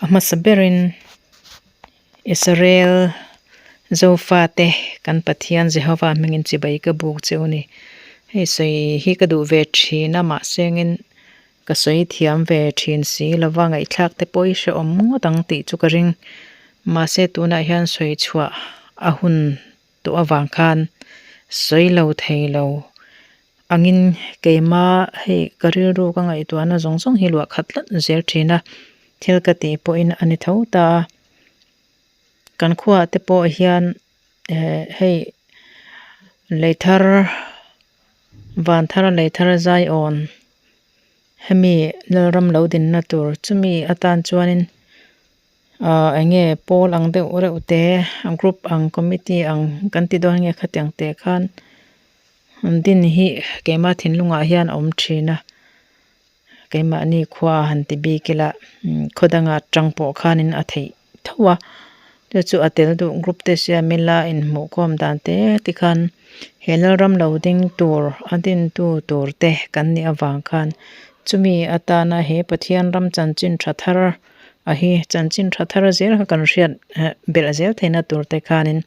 A hmasa berin Israel Zofate kan Pathian Jehovah hmingin chibai ka buk che u ni. Hei sawi hi ka duh ve thin a mahsengin ka sawi thiam ve thin si lova ngaihthlak te pawh hi hrehawm ngawt ang tih chu ka ring. Mahse tunah hian sawi chhuah a hun tawh avang khan sawi lo thei lo angin keima hei ka rilru ka ngaihtuahna zawng zawng hi luah khat tlat zel thin a, thil ka tih pawhin a ni tho ta a. Kan khuaah te pawh hian eh hei lei thar van thar lei thar zai awn hemi lalram lo dinna tur chumi atan chuanin ah eng nge pawl ang deuh reuh te group ang committee ang kan ti dawn nge khatiang te khan an din hi keimah thinlungah hian a awm thin a keimahni khua han ti bik ila khaw dangah tang pawh khanin a theih tho a chu chu a tel duh group te siam ila inhmuhkhawm dan te tikhan he lalram lo ding tur a dintu tur te kan nih avang khan chumi atana he Pathian ram chanchin tha thar a hi chanchin tha thar zel kha kan hriat belh zel theihna tur te khanin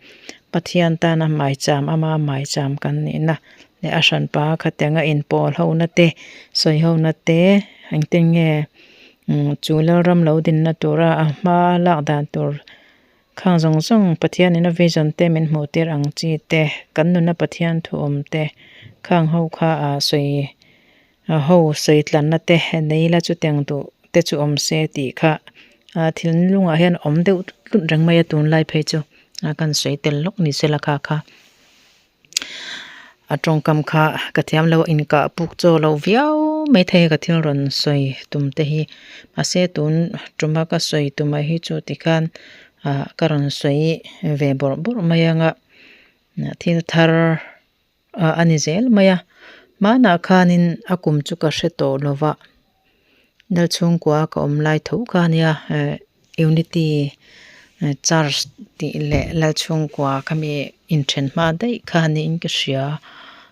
Pathian tana maicham ama maicham kan nihna leh a hranpa khatianga inpawl hona te sawi hona te engtin nge chu lalram lo dinna tura a hma lak dan tur khang zawng zawng Pathianin a vision te min hmuh tir ang chi te kan nuna Pathian thu awm te khang ho kha a sawi A ho sawi tlanna te nei ila chutiang duh te chu awm se tih kha ah thinlungah hian awm deuh tlut tlut reng mai a tunlai phei chu a kan sawi tel lawk ni sela kha kha a tawngkam kha ka thiam lo a inkah puk chaw lo viau mai thei a ka thil rawn sawi tum te hi mahse tun tuma ka sawi tumah hi chu tikhan ah ka rawn sawi ve bawrh bawrh mai anga thil thar. ah a ni zel mai a hmanah khanin a kum chu ka hre tawh lo va dal chhungkua ka awm lai tho kha a nia eh unity church tih leh lal chhungkua khami inthen hma daih kha niin ka hria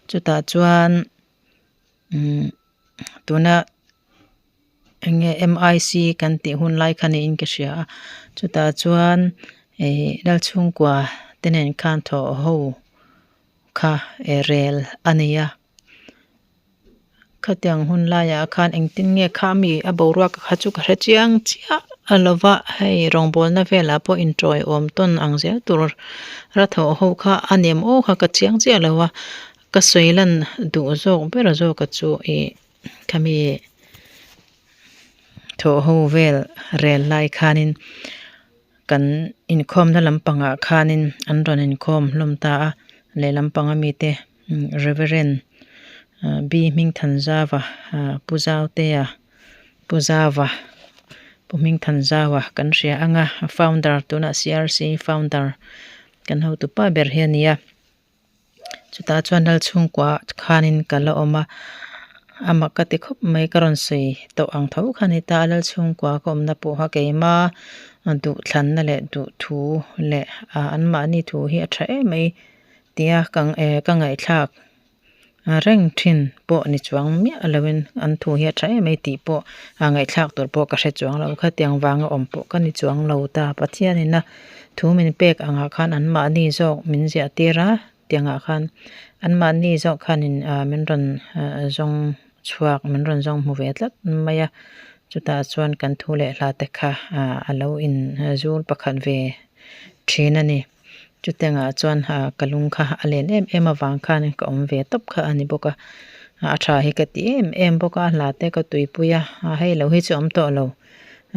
chutah chuan umm tuna eng nge M I C kan tih hun lai kha niin ka hria a chutah chuan ih lal chhungkua te nen khan thawh ho. Kha e rel a nei a khatiang hun laiah khan engtin nge kha mi a boruak kha chu ka hre chiang chiah a lo va hei rawngbawlna velah pawh intawi awm tawn ang zel tur ra thawh ho kha a nem aw kha ka chiang chiah lo a ka sawi lan duh zawk ber zawk a chu ih khami thawh ho vel rel lai khanin. Kan inkhawmna lampangah khanin an rawn inkhawm hlawm ta a, lehlam panga mite Reverend B Hmingthanzava Pu Zautea Pu Zava Pu Hmingthanzaua kan hria ang a, founder tunah CRC founder kan hotupa ber hi a ni a. Chutah chuan lal chhungkua khanin ka la awm a, amah ka ti khawp mai ka rawn sawi tawh ang tho kha ni ta a lal chhungkua ka awmna pawh kha keima duhthlanna leh duhthu leh anmahni thu hi a tha em mai tia ka ka ngaihthlak reng thin pawh ni chuang miah loin an thu hi a tha em mai tih pawh ngaihthlak tur pawh ka hre chuang lo khatiang vanga awm pawh ka ni chuang lo ta Pathianin a Thu min pek angah khan anmahni zawk min ziah tir a, tiangah khan anmahni zawk khanin ah min rawn zawng chhuak min rawn zawng hmu ve tlat mai a, chutah chuan kan thu leh hla te kha ah a lo in zul pakhat ve thin a ni. Chutiangah chuan ah ka lung kha a len em em avang khan ka awm ve tawp kha a ni bawk a, a tha hi ka ti em em bawk a, hla te ka tuipui a, hei lo hi chu awm tawh lo.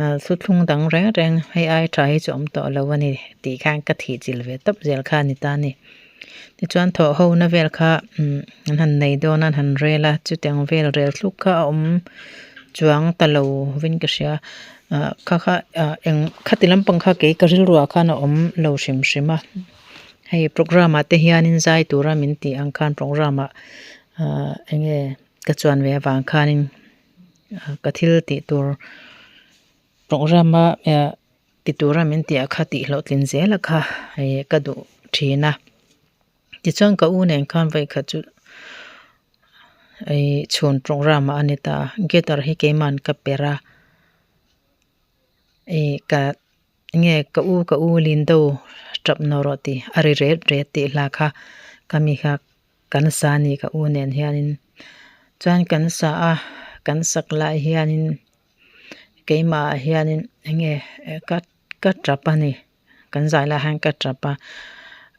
Ah thuthlung dang reng reng hei ai tha hi chu awm tawh lo a ni tih khan ka thih chilh ve tawp zel kha a ni ta a ni. Tichuan thawh ho na vel kha umm an han nei dawn a an han rel a chutiang vel rel thluk kha a awm chuang ta lo vin ka hria ah kha kha ah eng khati lampang kha kei ka rilruah khan a awm lo hrim hrim a hei programme ah te hianin zai tura min tih ang khan programme ah ah eng nge ka chuan ve avang khanin. Ka thil tih tur program a eh ti tura min tih ah kha tih hlawhtlin zel a kha hei ka duh thin a tichuan ka u nen khan vawikhat chu ih chhun program ah a ni ta guitar hi keiman ka perh a. Ih ka enge ka u ka u Lindo tap nawh rawh tih a ri ret ret tih hla kha ka mi kha kan sa a ni ka u nen hianin chuan kan sa a kan sak lai hianin keimah ah hianin enge ka ka tap a ni kan zai lai hian ka tap a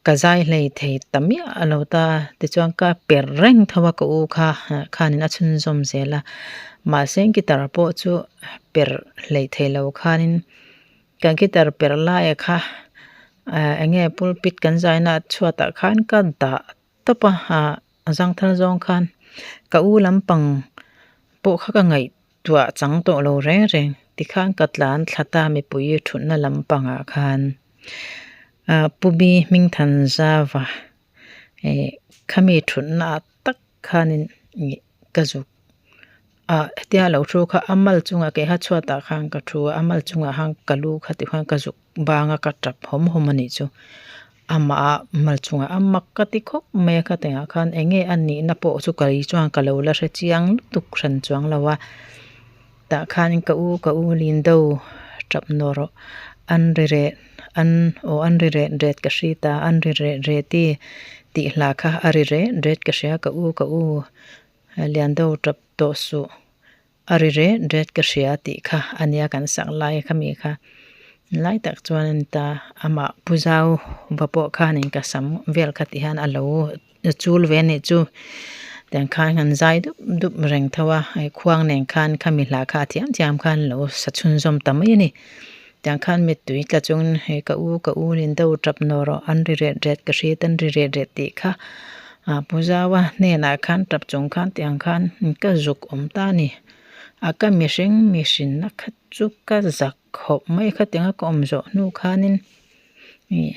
ka zai hlei thei ta miah lo ta tichuan ka per reng tho a ka u kha khanin a chhunzawm zel a mahse guitar pawh chu per hlei thei lo khanin kan guitar per laia kha ah enge pulpit kan zaina chhuatah khan ka dah tawp a ah a zangthal zawng khan ka u lampang pawh kha ka ngaihtuah chang tawh lo reng reng tikhan ka tlan thla ta mipui thutna lampangah khan ah pu bi hmingthan zava eh khami thutna ah tak khanin ih ka zuk ah hetia lo thu kha a mal chungah kei kha chhuatah khan ka thu a a mal chungah khan ka lu kha tikhuan ka zuk banga ka tap hawm hawm a nih chu amah ah mal chungah a mak ka ti khawp mai a khatengah khan eng nge a nihna pawh chu ka lei chuan ka lo la hre chiang lutuk hran chuang lo a tah khan ka u ka u Lindo tap nawh rawh an ri reh an aw an ri ret ret ka hri ta an ri ret ret i tih hla kha a ri ret ret ka hria ka u ka u Liando tap tawh suh. A ri ret ret ka hria tih kha a nia kan sak lai kha mi kha lai tak chuan a ni ta amah pu zau va pawh khanin ka sam vel kha ti hian a lo chul ve a nih chu tiang khan han zai dup dup reng tho a hei khuang nen khan khami hla kha a thiam thiam khan lo sa chhunzawm ta mai a ni tiang khan mittui tla chungin hei ka u ka u rin deuh tap nawh rawh an ri ret ret ka hria an ri ret ret tih kha ah pu zaua hnenah khan tap chung khan tiang khan ka zuk awm ta a ni a ka mihring mihrinna kha chu ka zak khawp mai khatianga ka awm zawh hnu khanin ih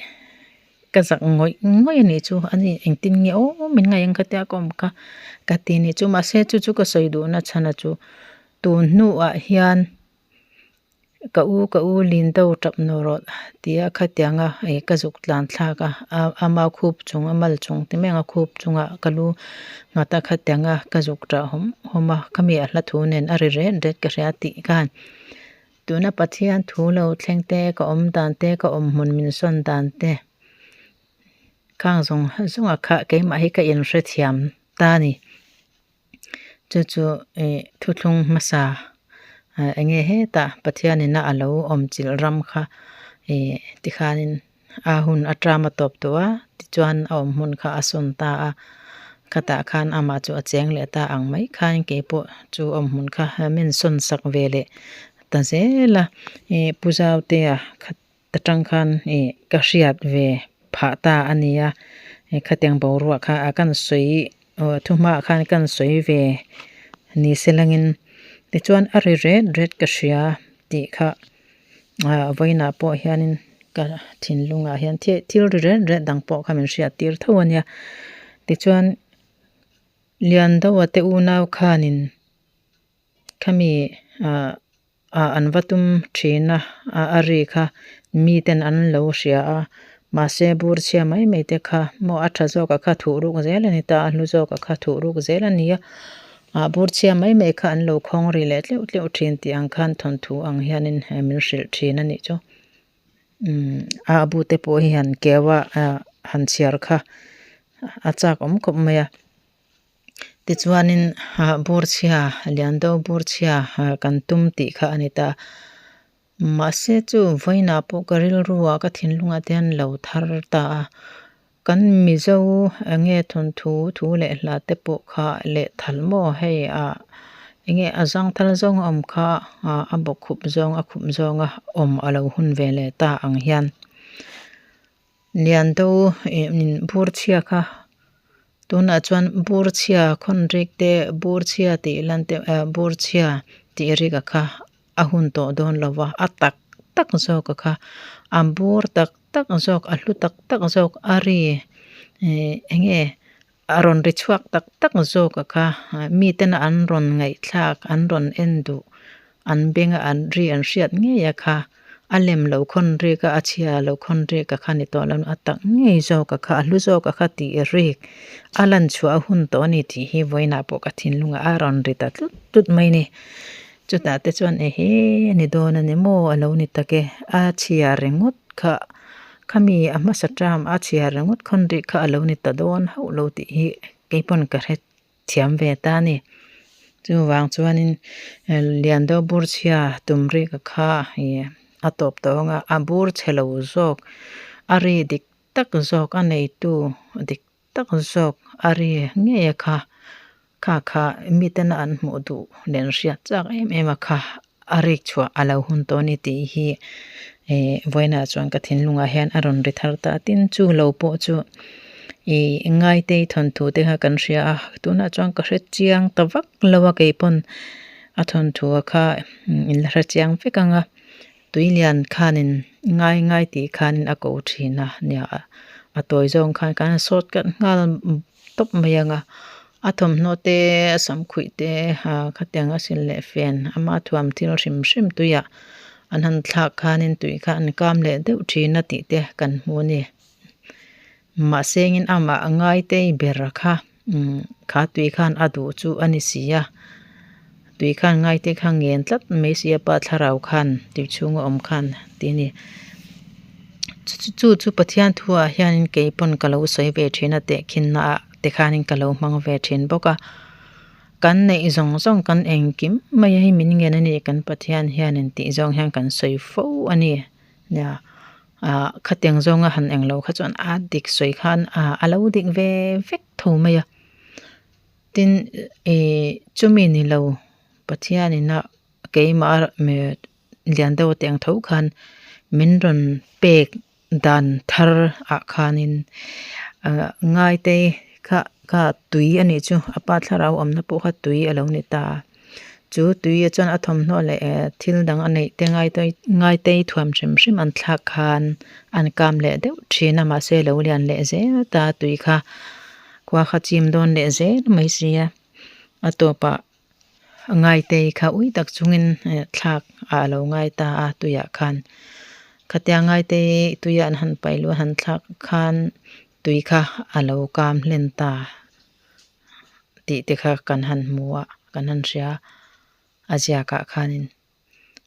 ka zak ngawih ngawih a nih chu a ni engtin nge aw min ngaih ang khatia ka awm kha ka ti a nih chu mahse chu chu ka sawi duhna chhan a chu tun hnuah hian. Ka u ka u Lindo tap nawh rawh tia khatianga ih ka zuk tlan thlak a ama khup chung a mal chung ti mai ang a khup chungah ka lu nghat a khatianga ka zuk tah hawm hawm a khami a hla thu nen a ri ret ret ka hria tih khan tuna Pathian thu lo thleng te ka awm dan te ka awm hmun min sawn dan te khang zawng zawng ah kha keimah hi ka inhrethiam ta a ni. Chu chu ih thuthlung hmasa eng nge hetah Pathianin a lo awm chilh ram kha ih tikhanin a hun a tram a tawp tawh a tichuan a awm hmun kha a sawn ta a khatah khan amah chu a cheng leh ta ang mai khan keipawh chu awm hmun kha min sawn sak ve leh ta zel a ih Pu Zautea kha atang khan ih ka hriat ve phah ta a ni a khatiang boruak kha a kan sawi aw thu hmaah khan kan sawi ve ni se langin tichuan a ri ret ret ka hria tih kha ah vawiinah pawh hianin ka thinlungah hian thil ri ret ret dang pawh kha min hriat tir tho a nia tichuan Liandoa te unau khanin khami ah. ah an va tum thin a a ri kha miten an lo hria a mahse bur chhia mai mai te kha maw a tha zawk a kha thuh ruk zel a ni ta a hlu zawk a kha thuh ruk zel a ni a ah bur chhia mai mai kha an lo khawng ri leh tleuh tleuh thin tih ang khan thawnthu ang hianin min hrilh thin a nih chu umm a bu te pawh hi han keu a ah han chhiar kha a chak awm khawp mai a. Tichuanin ah bur chhia lian deuh bur chhia kan tum tih kha a ni ta. Mahse chu vawiinah pawh ka rilruah ka thinlungah te hian lo thar ta a. Kan Mizo eng nge thawnthu thu leh hla te pawh kha lehthal maw hei ah eng nge a zangthal zawng a awm kha ah a bawkkhup zawng a khup zawnga awm a lo hun ve leh ta ang hian. Lian do ih bur chhia kha tunah chuan bur chhia khawn rik te bur chhia tih lan te ah bur chhia tih rik a kha a hun tawh dawn lo va a tak tak zawk a kha a bur tak tak zawk a hlu tak tak zawk a ri ih eng nge a rawn ri chhuak tak tak zawk a kha miten an rawn ngaihthlak an rawn en duh an benga an ri an hriat ngei a kha a lem lo khawn rik a a chhia lo khawn rik a kha ni tawh lo a tak ngei zawk a kha a hlu zawk a kha tih rik a lan chhuah a hun tawh a ni tih hi vawiinah pawh ka thinlungah a rawn ri ta tlut tlut mai a ni. Chutah te chuan ehe a ni dawn a ni maw a lo ni tak e, a chhiar ringawt kha khami a hmasa term a chhiar ringawt khawn rih kha a lo ni ta dawn hauh lo tih hi keipawn ka hre thiam ve ta a ni. Chuvang chuanin Liando bur chhia tum rika kha ih a tawp tawh ang a, a bur chhe lo zawk a ri dik tak zawk a neitu dik tak zawk a ri ngei a kha kha kha mitena an hmuh duh leh an hriat chak em em a kha a rik chhuah a lo hun tawh a ni tih hi ih vawiinah chuan ka thinlungah hian a rawn ri thar ta a tin chu lo pawh chu ih ngaitei thawnthu te kha kan hria a tunah chuan ka hre chiang ta vak lo a keipawn a thawnthu a kha in la hre chiang vek ang a. Tui lian khanin ngai ngai tih khanin a ko thin a nia a tawi zawng khan kan sawt kat nghal tawp mai ang a a thawmhnaw te a samkhuih te ah khatiang a sil leh fen ama thuam thil hrim hrim tuiah an han thlak khanin tui kha an kam leh deuh thin a tih te kan hmu a ni mahse engin amah ngai tei ber kha kha tui khan a duh chu a ni si a tui khan ngai te kha ngen tlat mai si a pa thlarau khan tui chhunga awm khan tih a ni chu chu Pathian thuah hianin kei pawn ka lo sawi ve thin a tehkhinna ah te khanin ka lo hmang ve thin bawk a kan neih zawng zawng kan engkim mai hi min ngen a ni kan Pathian hianin tih zawng hian kan sawi fo a ni nia. Ah khatiang zawnga han eng lo kha chuan a dik sawi khan ah a lo dik ve vek tho mai a tin ih chumi ni lo Pathianina keimah lian deuh te ang tho khan min rawn pek dan thar ah khanin ah ngaite kha kha tui a nih chu a pa thlarau awmna pawh kha tui a lo ni ta a. Chu tui ah chuan a thawmhnaw leh thil dang a neih te ngai te ngai te thuam hrim hrim an thlak khan an kam leh deuh thin a mahse lo lian leh zel ta tui kha khua kha chim dawn leh zel mai sia a tawpah ngai te kha ui tak chungin thlak ah a lo ngai ta a tuiah khan khatia ngai te tuiah an han paih luh a han thlak khan tui kha a lo kam hlen ta. Tih te kha kan han hmu a kan han hria a ziakah khanin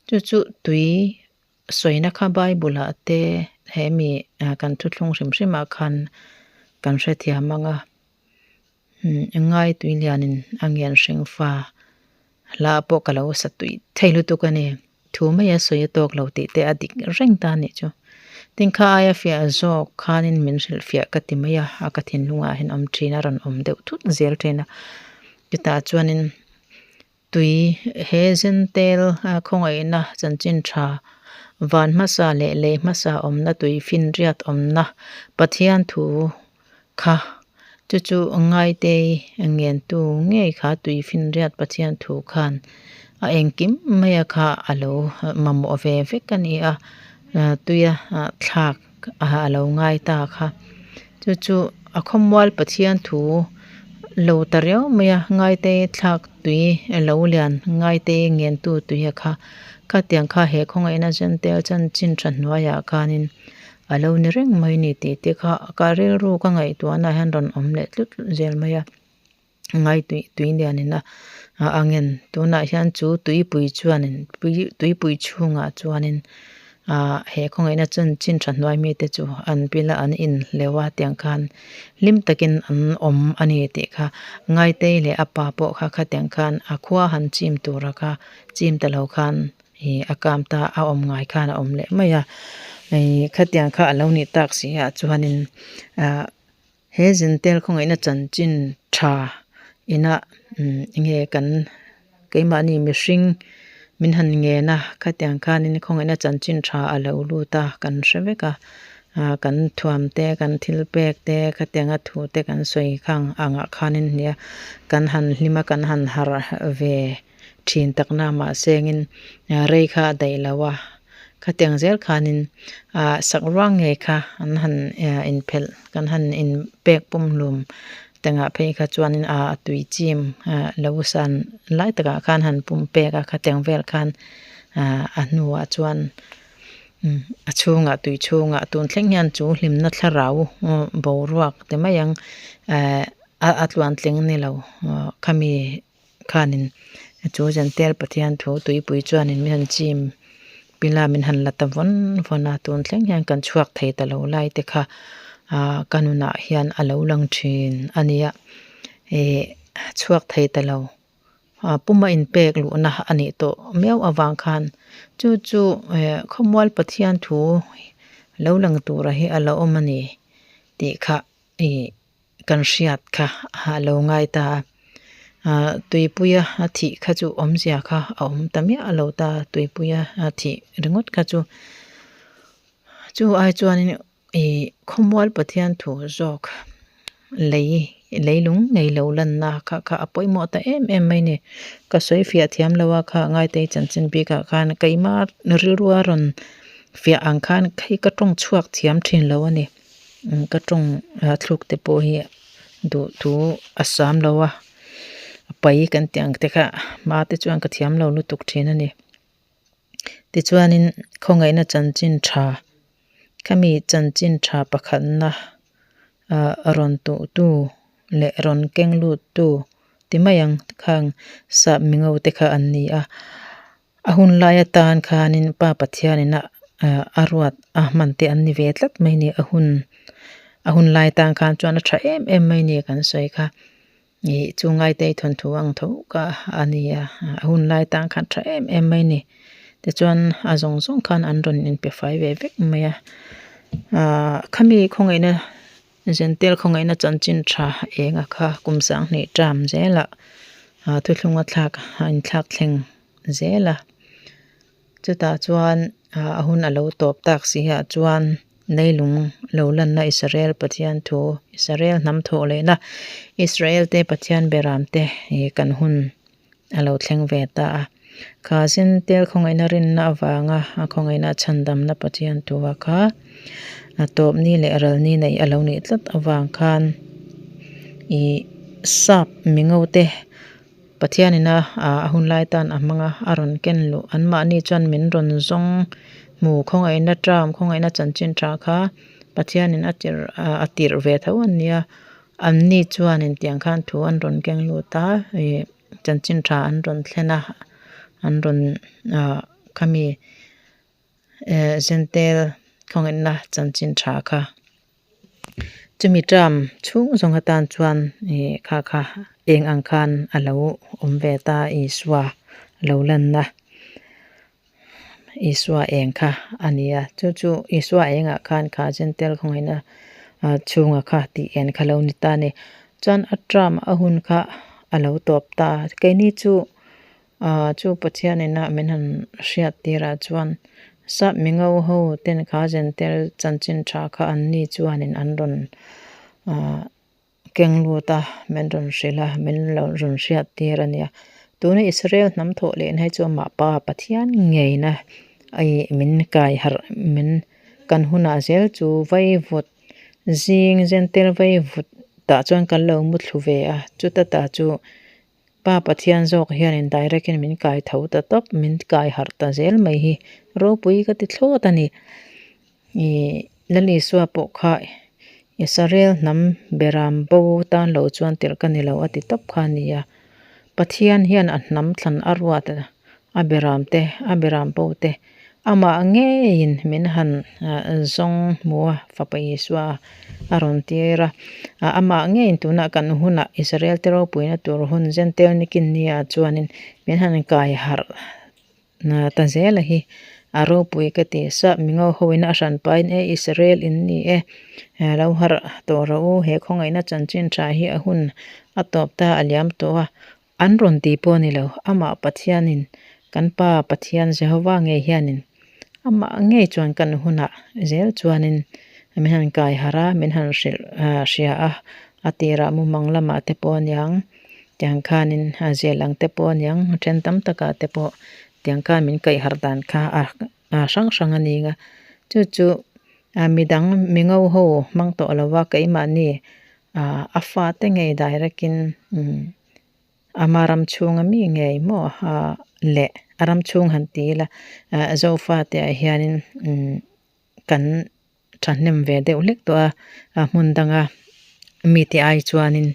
chu chu tui sawina kha bible ah te he mi kan thuthlung hrim hrim ah khan kan hrethiam ang a ngai tui lianin a ngen hring fa hla pawh ka lo sa tui thei lutuk a ni. Thu mai a sawi a tawk lo tih te a dik reng ta a nih chu. Tin kha aia fiah zawk khanin min hrilh fiah ka ti mai a, a ka thinlungah hian awm thin a rawn awm deuh thut zel thin a. Chutah chuanin tui he zentel khawngaihna chanchin tha van hmasa leh lei hmasa awmna tui finriat awmna Pathian thu kha chu chu ngaitei ngentu ngei kha tui finriat Pathian thu khan a engkim mai a kha a lo mamawh ve vek a ni a tuia thlak a lo ngai ta kha chu chu a khawmual Pathian thu lo ta riau mai a ngaitei thlak tui lo lian ngaitei ngentu tui a kha khatiang kha he khawngaihna zentel chanchin tha hnuaiah khanin. A lo ni reng mai ni tih te kha ka rilru ka ngaihtuahna hian rawn awm leh tlut tlut zel mai a ngai tui tui lianin a a ngen tunah hian chu tuipui chuanin tuipui chhungah chuanin ah he khawngaihna chanchin tha hnuai mite chu an bila an inhleuh a tiang khan hlim takin an awm a ni tih kha ngaitei leh a pa pawh kha khatiang khan a khua han chim tura kha chim ta lo khan. Ih a kam ta a awm ngai khan a awm leh mai a ih khatiang kha a lo nih tak si ah chuanin ah he zentel khawngaihna chanchin tha inah enge kan keimahni mihring min han ngen a khatiang khanin khawngaihna chanchin tha a lo lut a kan hre vek a ah kan thuam te kan thil pek te khatianga thu te kan sawi khang angah khanin nia kan han hlim a kan han harh ve. Thin takna mahsengin rei kha a daih lo a, khatiang zel khanin ah sak ruang ngei kha an han inphelh kan han inpek pumhlum tengah phei kha chuanin ah a tui chim lo san lai takah khan han pum pek a khatiang vel khan ah a hnuah chuan a chhungah tui chhungah tun thleng hian chu hlimna thlarau boruak ti mai ang eh a tluantling ni lo khami. Khanin Chu Jentail Pathian thu tuipui chuanin min han chim pila min han la ta vawn vawn a, tun thleng hian kan chhuak thei ta lo lai te kha ah ka nunah hian a lo lang thin a nia ih chhuak thei ta lo ah puma inpek luhna a nih tawh miau avang khan chu chu eh khawmual Pathian thu lo lang tura hi a la awm a ni tih kha ih kan hriat kha a lo ngai ta a ah tuipuia a thih kha chu awmzia kha a awm ta miah lo ta tuipuia a thih ringawt kha chu chu ai chuanin ih khawmual Pathian thu zawk lei leilung nei lo lanna kha kha a pawimawh ta em em mai a ni ka sawi fiah thiam lo a kha ngaitei chanchin bikah khan keimah rilrua rawn fiah ang khan hei ka tawng chhuak thiam thin lo a ni. Ka tawng thluk te pawh hi duh thu a sam lo a, a pai kan tih ang te kha hma te chuan ka thiam lo lutuk thin a ni. Tichuanin khawngaihna chanchin tha khami chanchin tha pakhatna ah rawn tuhtu leh rawn keng luttu ti mai ang khang sap mingo te kha an ni a. A hun lai atan khanin Pa Pathianin a a ruat a hman te an ni ve tlat mai ni a hun a hun lai atan khan chuan a tha em em mai ni kan sawi kha ih chu ngaitei thawnthu ang tho kha a ni a a hun lai atan khan tha em em mai ni tichuan a zawng zawng khan an rawn inpe fai ve vek mai a ahh khami khawngaihna Zentel khawngaihna chanchin tha eng a kha kum sanghnih term zelah ah thuthlung a thlak a inthlak thleng zel a chutah chuan ah a hun a lo tawp tak si ah chuan leilung lo lanna Israel Pathian thu Israel hnam thawh lehna Israel te Pathian beram te ih kan hun a lo thleng ve ta a kha Zentel khawngaihna rinna avanga a khawngaihna chhandamna Pathian thu a kha a tawp ni leh ral ni neih a lo nih tlat avang khan ih sap mingo te Pathianina ah a hun lai tan a hmang a a rawn ken luh anmahni chuan min rawn zawng hmu khawngaihna term khawngaihna chanchin tha kha Pathianin a tirh a tirh ve tho a nia anni chuanin tiang khan thu an rawn keng lut a ih chanchin tha an rawn thlen a an rawn ah khami eh Zentel khawngaihna chanchin tha kha chumi term chhung zawng atan chuan ih kha kha eng ang khan a lo awm ve ta Isua lo lanna Isua eng kha a ni a chu chu Isua engah khan kha Zentel khawngaihna ah chhunga kha tih en kha lo ni ta a ni chuan a term a hun kha a lo tawp ta keini chu. Ahh chu Pathianina min han hriat tirah chuan sap mingo ho ten kha Zentel chanchin tha kha an ni chuanin an rawn ahh keng lut a min rawn hrilh a min lo rawn hriat tir a nia tuna Israel hnam thawh lehna hi chu amah pa Pathian ngeina ih min kai harh min kan hunah zel chu vaivut zing Zentel vaivut tah chuan kan lo muthlu ve a chuta ta chu. Pa Pathian zawk hianin direct in min kai tho ta tawp, min kai harh ta zel mai hi ropui ka ti thlawt a ni. Ih Lal Isua pawh kha Israel hnam beram bo tan lo chuan tirh ka ni lo a ti tawp kha a ni a. Pathian hian a hnam thlan a ruat a, a beram te, a beram bo te Amah ngeiin min han zawng hmu a, Fapa Isua a rawn tir a. Amah ngeiin tunah kan hunah Israel te ropuina tur hun Jentail nikin nia chuanin min han kai harh ta zel a hi. A ropui ka ti sap mingo hoin a hran pahin e Israel in ni e, lo harh tawh rawh u, he khawngaihna chanchin tha hi a hun a tawp ta a liam tawh a, An rawn tih pawh a ni lo. Amah Pathianin, kan Pa Pathian Jehovah ngei hianin amah ngei chuan kan hunah zel chuanin min han kai harh a, min han hrilh hria a, a tirah mumang lamah te pawh a niang, tiang khanin a zel ang te pawh a niang, then tam takah te pawh tiang khan min kaih harh dan kha a hrang hrang a ni nga. Chu chu midang mingo ho hmang tawh lova keimahni Ah a fate ngei direct in umm ama ram chhunga mi ngei maw ah leh a ram chhung han ti ila ah Zofate ah hianin umm kan thahnem ve deuh hlek tawh a a hmun danga mite ai chuanin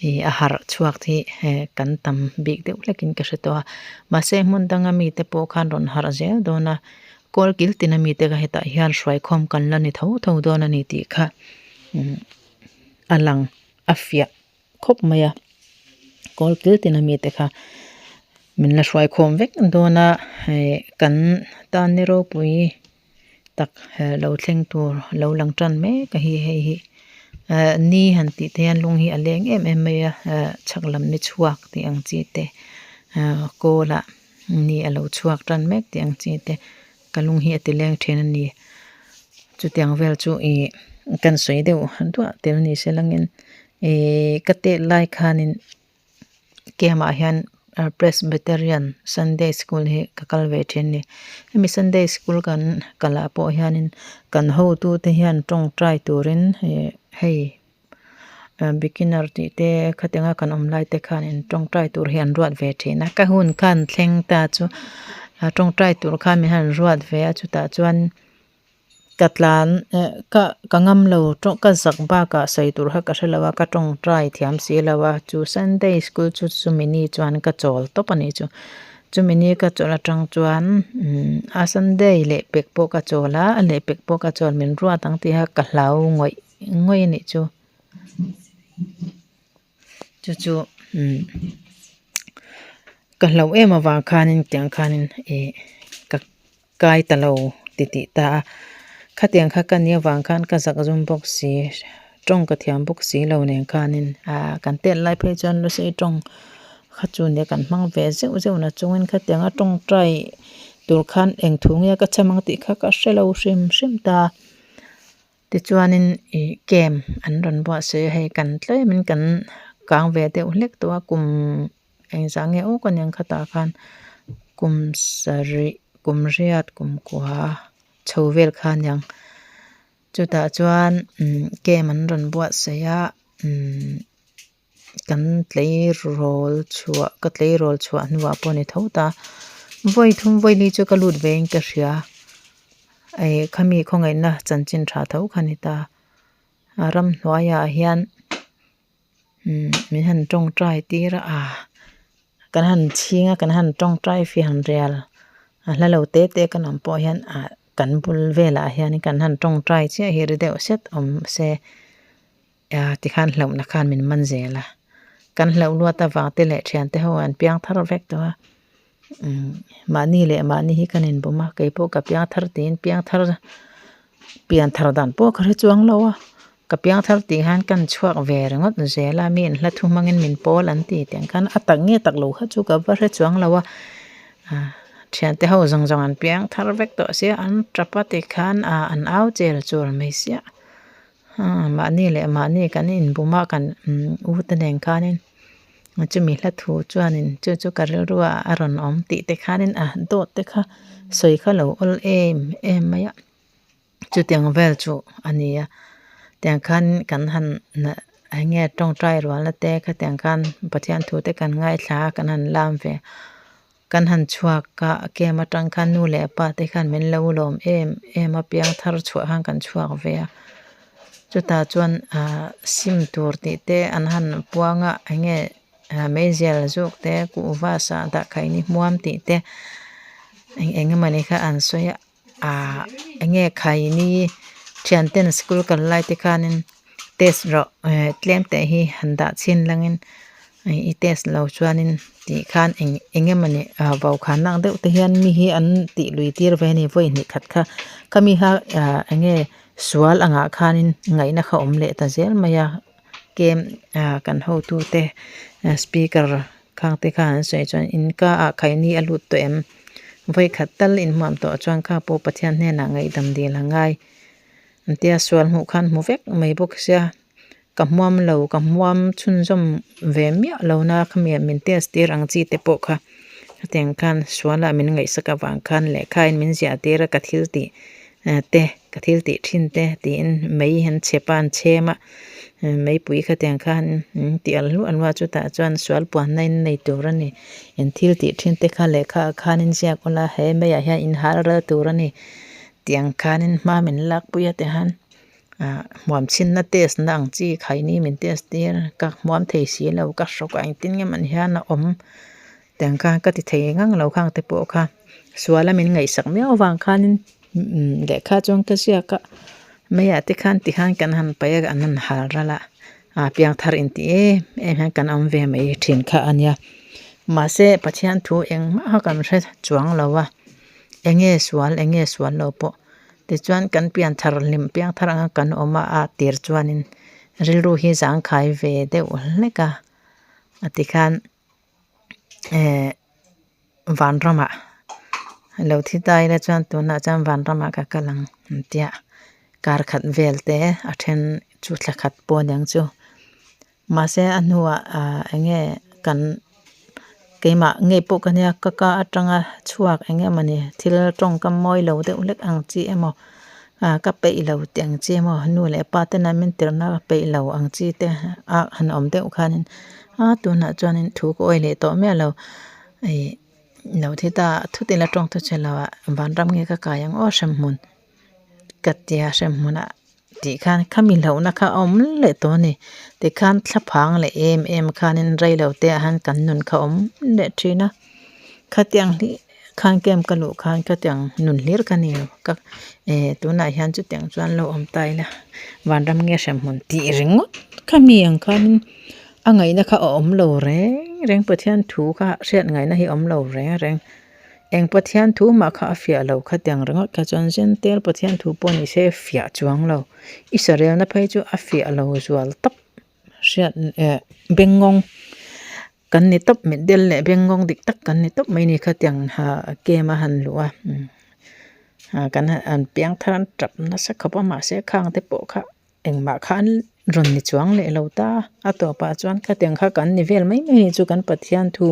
Ih a harh chhuak hi kan tam bik deuh hlekin ka hre tawh a mahse hmun danga mite pawh khan rawn harh zel dawn a kawl kil tina mite kha hetah hian hruaikhawm kan la ni tho tho dawn a ni tih kha a lang a fiah khawp mai a kawl kil tina mite kha min la hruaikhawm vek dawn a hei kan tan ni ropui tak lo thleng tur lo lang tan mek a hi hei hi eh ni han tih te hian lung hi a leng em em mai a eh chhak lam ni chhuak tih ang chi te eh kawl ah ni a lo chhuak tan mek tih ang chi te ka lung hi a ti leng thin a ni chutiang vel chu ih kan sawi deuh duah tel ni se langin ih ka tet lai khanin. Camp ah hian Presbyterian Sunday School hi ka kal ve thin a ni hemi Sunday School kan kal ah pawh hianin kan hotu te hian tawngtai turin ih hei beginner tih te khatianga kan awm lai te khanin tawngtai tur hi an ruat ve thin a ka hun khan thleng ta chu tawngtai tur khan min han ruat ve a chutah chuan. Ka tlan eh ka ka ngam lo tawng ka zak bakah sawi tur kha ka hre lo a ka tawngtai thiam si lo a chu sunday school chu chumi ni chuan ka chawl tawp a nih chu chumi ni ka chawlh atang chuan umm a sunday leh pek pawh ka chawl a a leh pek pawh ka chawl min ruat ang tih kha ka hlau ngawih ngawih a nih chu chu chu umm ka hlauh em avang khanin tiang khanin ih ka. Kai ta lo ti tih ta a, khatiang kha ka nih avang khan ka zak zum bawk si, tawng ka thiam bawk si lo nen khanin ah kan tet lai phei chuan lusei tawng kha chu nia kan hmang ve zeuh zeuh na chungin khatianga tawngtai tur khan eng thu nge ka cham ang tih kha ka hre lo hrim hrim ta. Tichuanin ih camp an rawn buatsaih a hei kan tlemin kan kang ve deuh hlek tawh a kum. Engzah nge aw ka nen khatah khan kum sarih kum riat kum kua chho vel kha aniang chutah chuan umm camp an rawn buatsaih a umm kan tleirawl chhuah ka tleirawl chhuah hnuah pawh a ni tho ta vawi thum vawi li chu ka lut ve in ka hria ih khami khawngaihna chanchin tha tho kha a ni ta a ramhnuaiah hian. Umm min han tawngtai tir a ah kan han chhing a kan han tawngtai fian rial a hla lo te te kan awm pawh hian ah kan bul velah hian kan han tawngtai chiah hi ri deuh set awm se ah tikhan hlauhna khan min man zel a kan hlauh luat avang te leh thiante ho an piang thar vek tawh a umm mahni leh mahni hi kan inbum a keipawh ka piang thar tiin piang thar pian thar dan pawh ka hre chuang lo a. Ka piang thar tih hian kan chhuak ve ringawt zel a, mi in hla thu hmangin min pawl an ti tih khan a tak nge tak lo kha chu ka va hre chuang lo a, ah thiante ho zawng zawng an piang thar vek tawh sia an tap a ti khan ah an au chel chul mai sia ah mahni leh mahni kan inbum a kan u te nen khanin chumi hla thu chuanin chu chu ka rilru ah a rawn awm tih te khanin a dawt te kha sawi kha lo awl em em mai a. Chutiang vel chu a ni a tiang khan kan han eng nge tawngtai rualna te khatiang khan Pathian thu te kan ngaithla a kan han lam ve kan han chhuak a camp atang khan nu leh pa te khan min lo lawm em em a piang thar chhuah khan kan chhuak ve a chutah chuan ah sim tur tih te an han puang a eng nge meizial zuk te kuhva sahdah khaini hmuam tih te eng eng emawni kha an sawi a. Ahh enge khaini thianten school kal lai te khanin test rawh eh tlem teh hi han dah chhin langin i test lo chuanin tih khan eng eng emawni ah vaukhana ang deuh te hian mi hi an tih lui tir ve a ni vawi hnih khat kha khami kha ah enge sual angah khanin ngaihna kha awm leh ta zel mai a camp ah kan hotute speaker Khang te khan an sawi chuan in ka ah khaini a lut tawh em? Vawi khat tal in hmuam tawh chuan kha pawh Pathian hnenah ngaihdam dil a ngai. An tia sual hmuh khan hmu vek mai bawk sia ka hmuam lo ka hmuam chhunzawm ve miah lo na khami min test tir ang chi te pawh kha hetiang khan sualah min ngaihsak avang khan lehkha in min ziah tir a ka thil tih te ka thil tih thin te tiin mei an chep a an chhem a meipui khatiang khan tih alh hluah hluah chutah chuan sual puanna in nei tur a ni in thil tih thin te kha lehkha ah khan in ziak ula he meiah hian in hal ral tur a ni tiang khanin hma min lakpui a ti han. Ah hmuam chhinna test na ang chi khaini min test tir ka hmuam thei si lo ka hrawk ah engtin nge man hian a awm tiang khan ka ti thei ngang lo khang te pawh kha sual a min ngaihsak miau avang khanin lehkha chuan ka ziak a meiah te khan ti khan kan han paih a an han hal ral a ah piangthar intih em em hian kan awm ve mai thin kha a nia mahse Pathian thu engmah kha kan hre chuang lo a eng nge sual eng nge sual lo pawh. Tichuan kan pian thar hlim piang thar anga kan awm a a tir chuanin rilru hi zangkhai ve deuh hlek a a tikhan eh vanramah lo thi ta ila chuan tunah chuan vanramah ka kal ang an tia kar khat vel te a then chu thla khat pawh aniang chu. Mahse a hnuah ah eng nge kan keimah ngei pawh ka nia ka ka atanga chhuak eng nge mawni thil tawngkam mawi lo deuh hlek ang chi emaw ah ka peih lo tih ang chi emaw nu leh pa ten a min tirhna ka peih lo ang chi te a han awm deuh khanin a tunah chuanin thu ka awih leh tawh miah lo ih lo thi ta thut ila tawng thu che lo ah vanram nge ka kai ang aw hremhmun ka tia hremhmunah. Tih khan khami hlauhna kha a awm leh tawh a ni. Tikhan thlaphang leh em em khanin reilo te ah hian kan nun kha a awm leh thin a. Khatiang hlir khan camp ka luh khan khatiang nun hlir ka ni lo. Ka eh tunah hian chutiang chuan lo awm ta ila vanram nge hremhmun tih ringawt khami ang khanin a ngaihna kha a awm lo reng reng Pathian thu kha hriat ngaihna hi a awm lo reng reng. Eng Pathian thu mah kha a fiah lo khatiang ringawt kha chuan Zentel Pathian thu pawh ni se fiah chuang lo. Israelna phei chu a fiah lo zual tawp hriat eh bengngawng kan ni tawp mitdel leh bengngawng dik tak kan ni tawp mai ni khatiang ha game a han luh a kan han piang thar an tap nasa khawp a mahse khang te pawh kha Engmah kha an rawn ni chuang leh lo ta. A tawpah chuan khatiang kha kan ni vel mai mai hi chu kan Pathian thu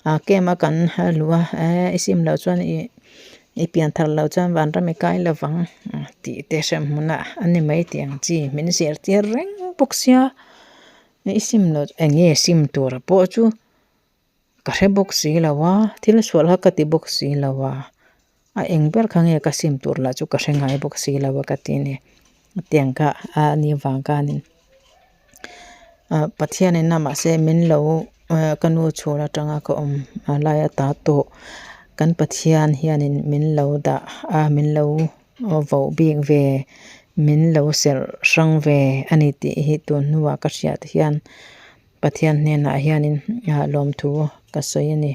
ah camp a kan luh a, eh i sim loh chuan ih i pian thar loh chuan vanram i kai lovang tih te hrem hmunah a ni mai tih ang chi min zirtir reng bawk sia. I sim loh eng nge sim tura pawh chu Ka hre bawk si lo a, thil sual kha ka ti bawk si lo a, a eng ber kha nge ka sim tur lah chu ka hre ngai bawk si lo a ka ti a ni. Tiang kha a ni vang khanin ah Pathianin a mahse min lo ka nu chhun atanga ka awm lai ata tawh kan Pathian hianin min lo dah a min lo voh bik ve min lo serh hrang ve a ni tih hi tun hnuah ka hriat hian. Pathian hnenah hianin lawmthu ka sawi a ni.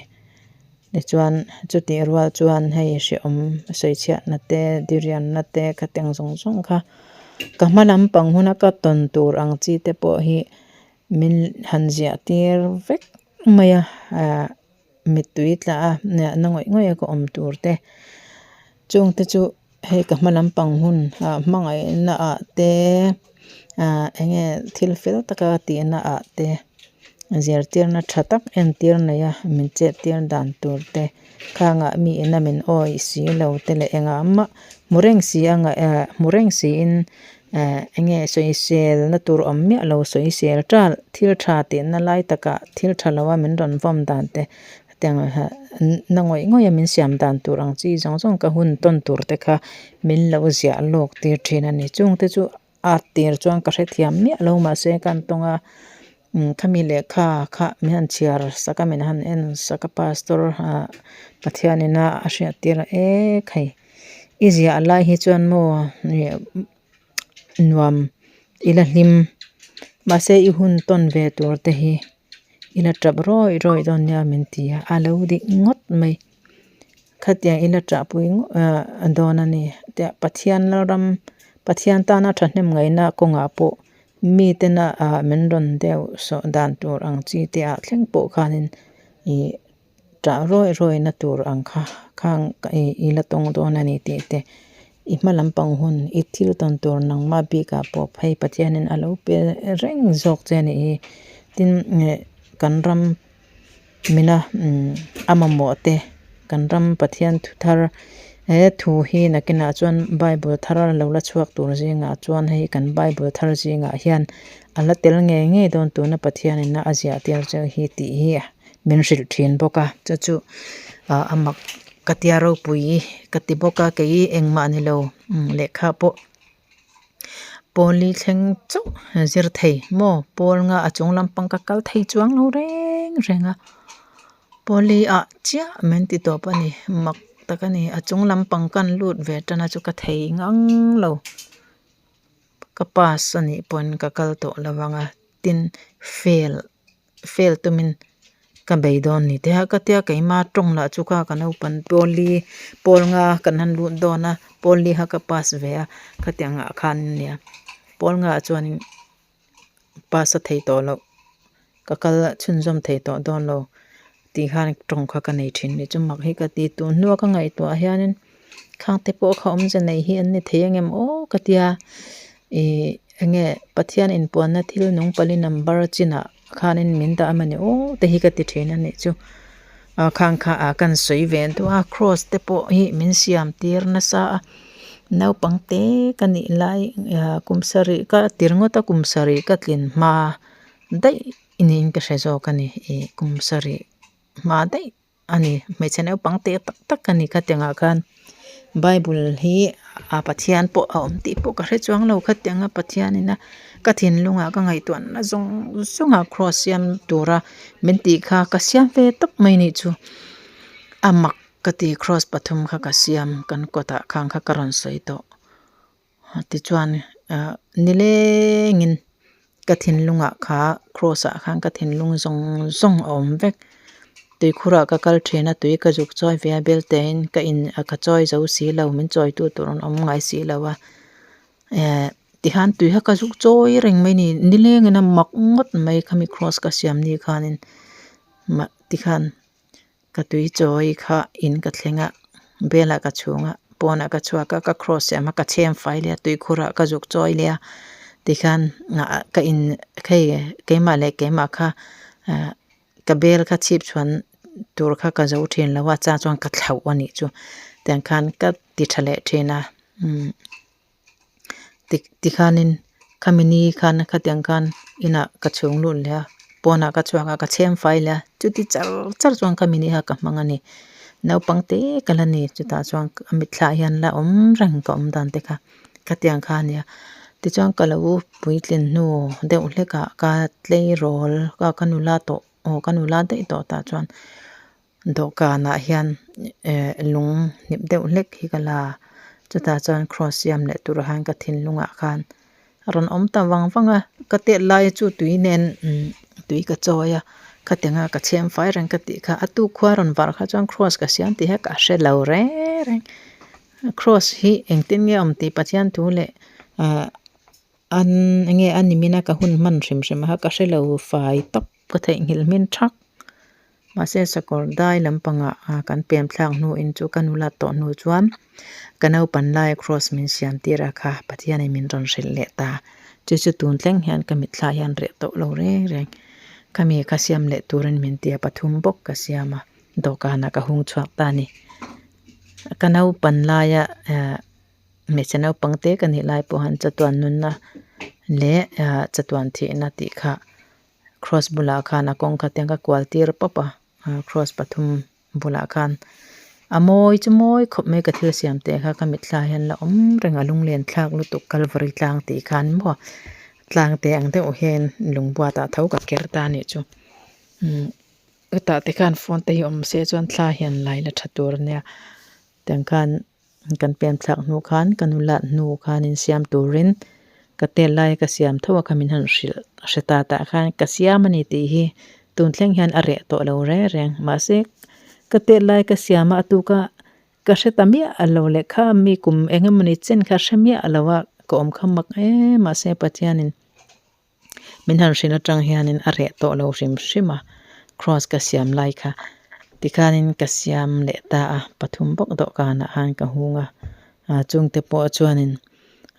Tichuan chutih rual chuan hei hrehawm sawichhiatna te dirianna te khatiang zawng zawng kha ka hma lampang huna ka tawn tur ang chi te pawh hi min han ziah tir vek mai a ah mittui tla a na ngawih ngawih a ka awm tur te chungte chu. Hei ka hma lampang hun ah hmangaihna ah te ah eng nge thil fel taka tihna ah te zirtirna tha tak entir nei a min chet tir dan tur te khangah mi ina min awih si lo te leh engah mah hmu reng si a ngaih ah hmu reng siin ah eng nge sawisel na tur awm miah lo sawisel tal thil tha tihna lai takah thil tha lo a min rawn vawm dan te. Tiang na ngawih ngawih a min siam dan tur ang chi zawng zawng ka hun tawn tur te kha min lo ziah lawk tir thin a ni. Chung te chu a tir chuan ka hrethiam miah lo mahse ka han tawng a khami lehkha kha min han chhiar sak a min han en sak a pastor ah Pathian ina a hriat tir a ek hei i ziah lai hi chuan maw nuam ila hlim mahse i hun tawn ve tur te hi. Ila tap rawih rawih dawn nia min ti a, a lo dik ngawt mai. Khatiang ila ṭahpui dawn a ni. Tia Pathian ram, Pathian tana ṭhahnem ngaihna kawngah pawh mitena min rawn deuh sawh dan tur ang chi te ah thleng pawh khanin ih ṭah rawih rawihna tur ang kha khang ila tawng dawn a ni tih te. I hma lampang hun i thil tawn tur nangmah bikah pawh phei Pathianin a lo pe reng zawk che a nih hi. Tin kan ram mina a mamawh te kan ram Pathian thu thar he thu hi nakinah chuan Bible thar lo la chhuak tur zingah chuan hei kan Bible thar zingah hian a la tel ngei ngei dawn tuna Pathianin a ziah tir che hi tih hi min hrilh thin bawk a chu chu a mak ka tia ropui ka ti bawk a kei engmah ni lo lehkha pawh. Pawl li thleng chauh zir thei maw pawl nga a chung lampang ka kal thei chuang lo reng reng a pawl li ah chiah min ti tawp a ni mak tak a ni a chung lampang kan lut ve tan a chu ka thei ngang lo ka pass a nih pawn ka kal tawh lo ang a tin fail fail tumin ka bei dawn ni te a ka tia keima tawng lah chu kha ka naupang pawl li pawl nga kan han lut dawn a pawl li kha ka pass ve a khatiang ah khan a nia pawl nga ah chuanin pass a thei tawh loh ka kal chhunzawm thei tawh dawn lo tih khan tawng kha ka nei thin ni chu mak hi ka ti tun hnua ka ngaihtuah hianin khang te pawh kha awmze nei hi an ni thei ang em aw ka tia ih enge Pathian inpuanna thil nung pali number chinah khanin min dah a ni aw te hi ka ti thin a nih chu ah khang kha ah kan sawi ve duh a cross te pawh hi min siam tir nasa a naupang te ka nih lai ah kum sarih ka ti ringawt a kum sarih ka tlin hma daih niin ka hre zawk a ni ih kum sarih hma daih. A ni, hmeichhe naupang te tak tak a ni khatiang ah khan bible hi a Pathian pawh a awm tih pawh ka hre chuang lo khatiang a Pathian in a ka thinlung ah ka ngaihtuah na zawng zawng ah cross siam tura min tih kha ka siam ve tawp mai nih chu a mak ka ti cross pathum kha ka siam kan kawt ah khang kha ka rawn sawi tawh. Tichuan ah nilengin ka thinlungah kha cross ah khan ka thinlung zawng zawng a awm vek tuikhurah ka kal thin a tui ka zuk chawi ve a belte in ka in a ka chawi zo si lo min chawi tu tur an awm ngai si lo a eh tikhan tui kha ka zuk chawi reng mai a ni nilengin a mak ngawt mai khami cross ka siam ni khanin mah tikhan. Ka tui chawi kha in ka thleng a bel ah ka chhung a pawnah ka chhuak a ka cross siam a ka chhem fai leh a tuikhur ah ka zuk chawi leh a tikhian ah ka in hei keimah leh keimah kha ah ka bel kha chhip chhuan tur kha ka zo thin lo a chang chuan ka thlauh a nih chu tiang khan ka ti tha leh thin a umm. Tikhanin khami ni khan khatiang khan inah ka chhung lut leh a pawnah ka chhuak a ka chhem fai leh a chuti char char chuan khami ni kha ka hmang a ni naupang te ka la ni chutah chuan a mitthla ah hian la awm reng ka awm dan te kha khatiang kha a nia tichuan ka lo puitlin hnu deuh hlek ah ka tleirawl ka nula tawh aw ka nula daih tawh tah chuan. Dawhkanah hian eh lung hnip deuh hlek hi ka la a chutah chuan cross siam leh turah hian ka thinlungah khan a rawn awm ta vang vang a ka tet lai chu tui nen umm tui ka chawi a khatianga ka chhem fai reng ka tih kha a tuk khua rawn varh kha chuan cross ka siam tih hi ka hre lo reng reng cross hi engtin nge a awm tih Pathian thu leh ah an enge a nimina ka hun hman hrim hrim a ka hre lo fai tawp ka theihnghilh hmin thak. Mahse sakawr dai lampangah ah kan pem thlak hnuin chu ka nula tawh hnu chuan ka naupan laia cross min siam tir a kha Pathianin min rawn hrilh leh ta. Chu chu tun thleng hian ka mitthla hian reh tawh lo reng reng. Khami kha siam leh turin min ti a pathum bawk ka siam a dawhkanah ka hung chhuak ta a ni. Ka naupan laia eh hmeichhe naupang te ka nih lai pawh hian chatuan nunna leh ah chatuan thihna tih kha Cross bulah khan a kawng kha te ka kual tir pawp a cross pathum bulah khan a mawi chu mawi khawp mai ka thil siam teh kha ka mitthla hian la awm reng a lunglen thlak lutuk kalvari tlang tih khan maw tlang te ang deuh hian lung buatah tho ka ker ta a nih chu umm hetah te khan phone te hi awm se chuan thla hian lai la tha tur a nia tiang khan. Kan pem thlak hnu khan ka nulat hnu khan insiam turin ka tel lai ka siam tho a kha min han hrilh hre ta tah khan ka siam a ni tih hi tun thleng hian a reh tawh lo reng reng mahse ka tel lai ka siam a a tuka ka hre ta miah lo leh kha mi kum eng emawni chen kha hre miah lo a ka awm kha mak em mahse Pathianin Min han hrilh atang hianin a reh tawh lo hrim hrim a, cross ka siam lai kha tikhanin ka siam leh ta a, pathum bawk dawhkanah khan ka hung a, ah chungte pawh chuanin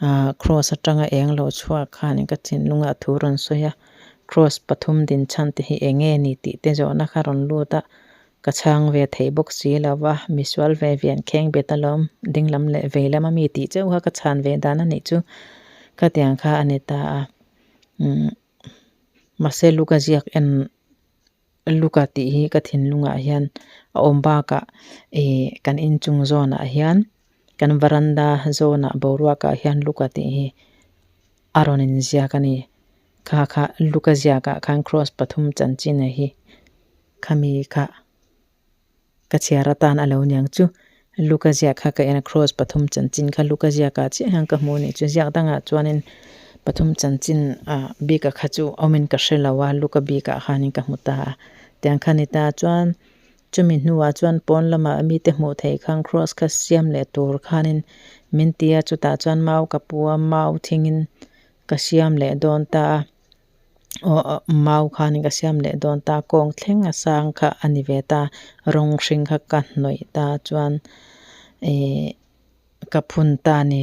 ah cross atanga eng lo chhuak khanin ka thinlungah thu rawn sawi a, cross pathum din chhan te hi eng nge ni tih te zawhna kha rawn lut a, ka chhang ve thei bawk si lo va, misual ve ve an kheng bet alawm, dinglam leh veilam ami tih chauh kha ka chhan ve dan a nih chu khatiang kha a ni ta a. Umm mahse Luka ziak en Luka tih hi ka thinlungah hian a awm bakah ih kan inchung zawnah hian kan varanda zawnah boruakah hian Luka tih hi. a rawn inziak a ni. Kha kha Luka ziakah khan Kraws pathum chanchin a hi khami kha ka chhiar atan a lo niang chu. Luka ziak kha ka en a, Kraws pathum chanchin kha Luka ziakah chiah hian ka hmu a nih chu. Ziak dangah chuanin pathum chanchin ah bika kha chu awmin ka hre lo a, Luka bikah khanin ka hmu ta a. Tiang kha ni ta chuan Chumi hnuah chuan pawn lamah mite hmuh theih khan kraws kha siam leh tur khanin min ti a, chutah chuan mau ka pu a, mau thingin ka siam leh dawn ta a, aw mau khanin ka siam leh dawn ta a, kawng thleng a sang kha a ni ve ta, rawng hring kha ka hnawih ta chuan ihh ka phun ta a ni,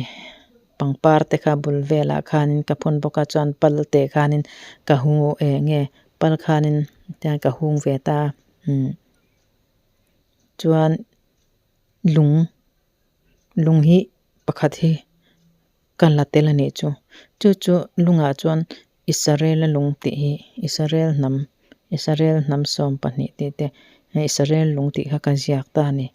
pangpar te kha bul velah khanin ka phun bawk a chuan pal te khanin ka hung eng nge pal khanin tiang ka hung ve ta a. Umm chuan lung lung hi pakhat hi ka la tel a nih chu chu chu lungah chuan Israel a lung tih hi Israel hnam Israel hnam sawm pahnih tih te Israel lung tih kha ka ziak ta a ni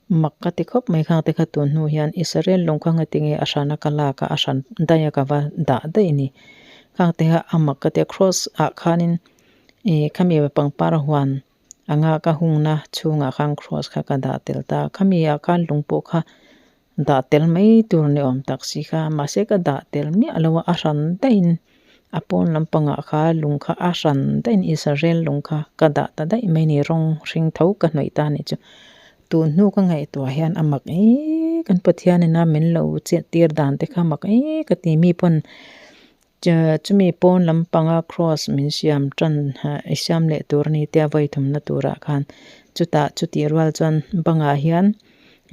mak ka ti khawp mai khang te kha tun hnu hian Israel lung kha nga tinge a hrana ka lak a a hran daih a ka va dah daih a ni khang te kha a mak ka ti a cross ah khanin. Ih khami pangpar huan anga ka hungna chhungah khan cross kha ka dah tel ta a khami ah khan lung pawh kha dah tel mai tur ni awm tak si kha mahse ka dah tel miah lo a a hran daihin a pawn lampangah kha lung kha a hran daihin Israel lung kha ka dah ta daih mai a ni rawng hring tho ka hnawih ta a nih chu tun hnu ka ngaihtuah hian a mak eee kan Pathian ina min lo chet tir dan te kha mak eee ka ti mi pawn. Chumi pawn lampanga cross min siam tan i siam leh tur a ni tia vawi thumna turah khan chutah chutih rual chuan bangah hian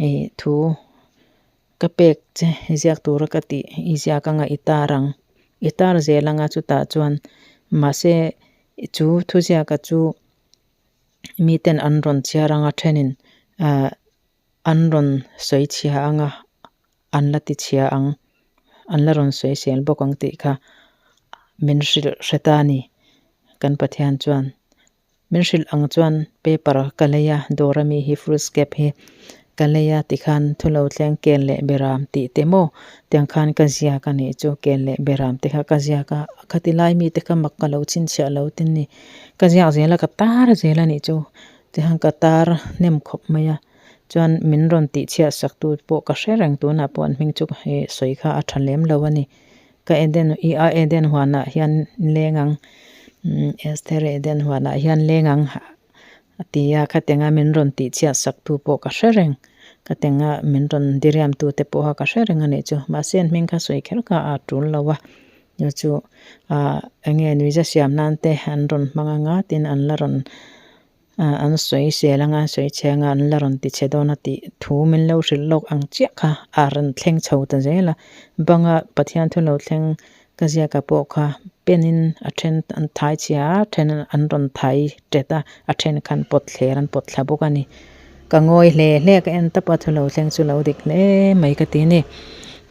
ih thu ka pek che ziak tura ka tih i ziak anga i tar ang i tar zel anga chutah chuan mahse chu thuziaka chu miten an rawn chhiar anga thenin ah an rawn sawi chhia anga an la ti chhia ang, an la rawn sawi sel bawk ang tih kha min hrilh hre ta a ni. Kan Pathian chuan min hrilh ang chuan paper ka lei a, dawr ami hi foolscap hi ka lei a tikhan thu lo thleng kel leh beram tih te maw tiang khan ka ziak a nih chu kel leh beram te kha ka ziak a, khati lai mite kha mak ka lo chhinchhiah lo tin ni, ka ziak zel a ka tar zel a nih chu. Tihian ka tar hnem khawp mai a, chuan min rawn tih chhiat sak tu pawh ka hre reng tunah pawh an hming chu hei sawi kha a tha lem lo a ni. Ka Eden i a Eden huanah hian leng ang umm Esther Eden huanah hian leng ang a ti a, khatianga min rawn tih chhiat sak tu pawh ka hre reng, khatianga min rawn diriam tu te pawh kha ka hre reng a nih chu. Mahse an hming kha sawi kher kha a tul lo a, chu chu ah eng nge nuihza siam nan te an rawn hmang anga tin an la rawn ah an sawi sel anga an sawi chhe anga an la rawn ti chhe dawn a tih thu min lo hrilh lawk ang chiah kha a rawn thleng chho ta zel a banga Pathian thu lo thleng ka ziaka pawh kha pen in a then an thai chhia a a then an rawn thai tet a a then khan pawt thler an pawt thla bawk a ni ka ngawi hle hle a ka en tawp a thu lo thleng chu lo dik hle mai ka ti a ni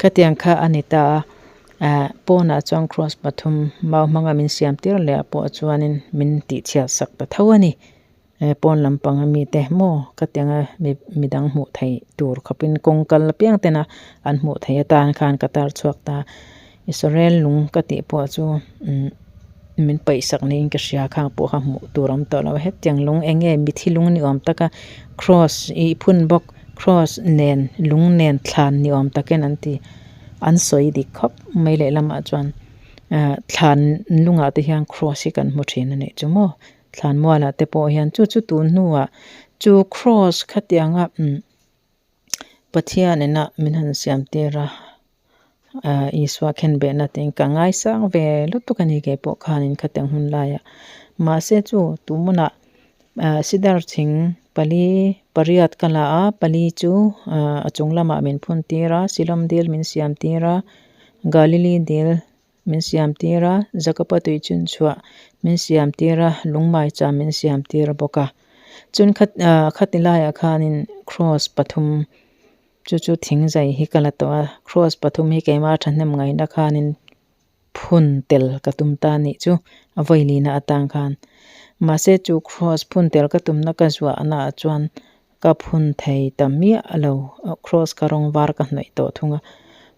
khatiang kha a ni ta a. Ahh pawnah chuan cross pathum mau hmanga min siam tir leh ah pawh chuanin min tih chhiat sak ta tho a ni eh pawn lampang a mite maw khatianga mi midang hmuh theih tur khawpin kawng kal apiang tena an hmuh theih atan khan ka tar chhuak ta Israel lung ka tih pawh chu umm min paih sak niin ka hria khang pawh kha hmuh tur a awm tawh lo a hetiang lung eng nge mithi lung ni awm taka cross ih phun bawk cross nen lung nen thlan ni awm takin an ti. An sawi dik khawp mai lehlamah chuan ah thlan lungah te hian cross hi kan hmu thin a nih chu maw thlan mualah te pawh hian chu chu tun hnuah chu cross khatianga umm Pathian ina min han siam tir a ah Isua khen behna tiin ka ngaisang ve lutuk a ni keipawh khanin khatiang hun laiah mahse chu tunah Ah sidar thing pali pariat ka la a pali chu ah a chung lamah min phun tir a silawm dil min siam tir a galili dil min siam tir a Jacob-a tui chhun chhuah min siam tir a lungmai cham min siam tir bawk a chun khat ah khati laiah khanin cross pathum chu chu thing zai hi ka la tawh a cross pathum hi keimah thahnem ngaihna khanin. Phun tel ka tum ta nih chu a vawi lina atang khan. Mahse chu cross phun tel ka tumna ka zuahna ah chuan ka phun thei ta miah lo. Cross ka rawng var ka hnawih tawh thung a.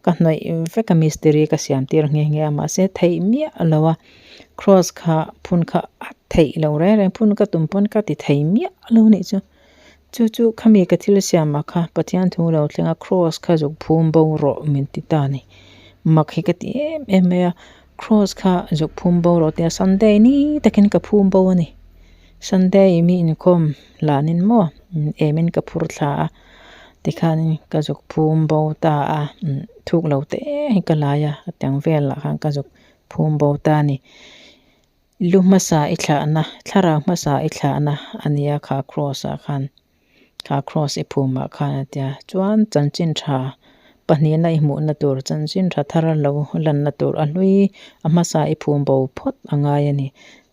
Ka hnawih vek a mistiri ka siam tir nghe nghe a mahse theih miah lo a cross kha phun kha a theih lo reng reng phun ka tum pawn ka ti thei miah lo a nih chu. Chu chu khami ka thil siamah kha Pathian thu lo thleng a cross kha zuk phum bo rawh min ti ta a ni. Mak hi ka ti em em mai a cross kha zuk phum bo rawh tia Sunday ni takin ka phum bo a ni. Sunday mi inkhawm hlanin maw emin ka phur thla a tikhanin ka zuk phum bo ta a thuk lo te hi ka lai a tiang velah khan ka zuk phum bo ta a ni. Lu hmasa i thlahna thlarau hmasa i thlahna a nia kha cross ah khan kha cross i phumah khan a tia chuan chanchin tha pahnihna i hmuhna tur chanchin tha thar lo lanna tur a hlui a hmasa i phum bo phawt a ngai a ni.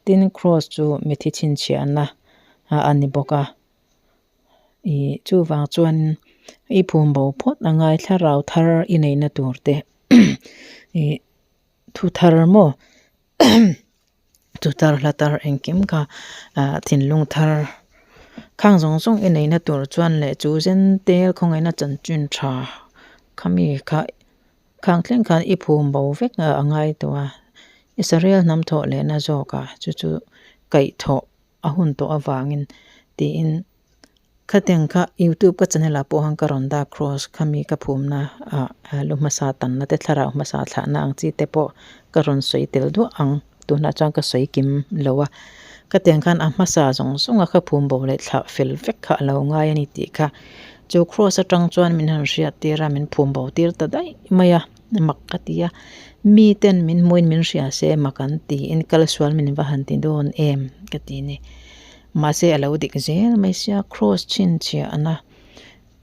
Tin cross chu mithi chhinchhiahna a ni bawk a. Ih chuvang chuan i phum bo phawt a ngai thlarau thar i neihna tur te ih thu thar maw thu thar hla thar engkim kha ah thinlung thar khang zawng zawng i neihna tur chuan leh chu zen tel khawngaihna chanchin tha khami kha Khang thleng khan i phum bo vek a ngai tawh a, Israel hnam thawh lehna zawkah chu chu kaihthawh a hun tawh avangin tiin khatiang kha youtube ka channel ah pawh khan ka rawn dah cross khami ka phumna ah lu hmasa tanna te thlarau hmasa thlahna ang chi te pawh ka rawn sawi tel duah ang tunah chuan ka sawi kim lo a khatiang khan a hmasa zawng zawng a ka phum bo leh thlah fel vek kha a lo ngai a ni tih kha. Chu cross atang chuan min han hriat tir a, min phum bo tir ta daih mai a, mak ka ti a. Mi ten min hmuin min hria se mak an tiin kal sual min va han ti dawn em ka ti ni. Mahse a lo dik zel mai sia cross chhinchhiahna